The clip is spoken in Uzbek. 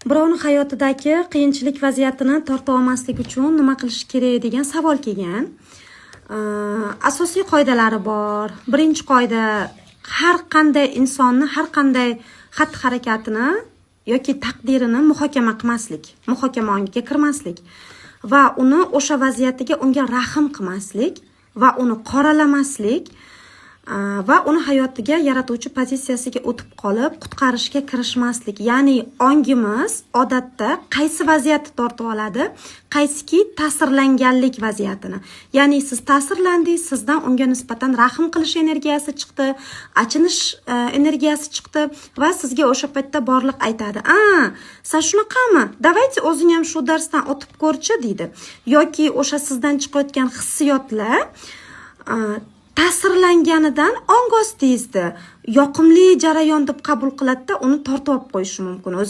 Birovni hayotidagi qiyinchilik vaziyatini torta olmaslik uchun nima qilish kerak degan savol kelgan. Asosiy qoidalari bor. Birinchi qoida: har qanday insonni har qanday xatti harakatini yoki taqdirini muhokama qilmaslik, muhokama ongiga kirmaslik va uni o'sha vaziyatiga, unga rahm qilmaslik va uni qoralamaslik va uni hayotiga yaratuvchi pozitsiyasiga o'tib qolib, qutqarishga kirishmaslik. Ya'ni ongimiz odatda qaysi vaziyatni tortib oladi? Qaysiki ta'sirlanganlik vaziyatini. Ya'ni siz ta'sirlandingiz, sizdan unga nisbatan rahm qilish energiyasi chiqdi, achinish energiyasi chiqdi va sizga o'sha paytda borliq aytadi: "A, san shunaqami? Давайте, o'zing ham shu darsdan o'tib ko'rchi", deydi. Yoki o'sha sizdan chiqayotgan hissiyotlar ta'sirlanganidan ong ostingizda yoqimli jarayon deb qabul qiladida, uni tortib olib qo'yishi mumkin o'zi.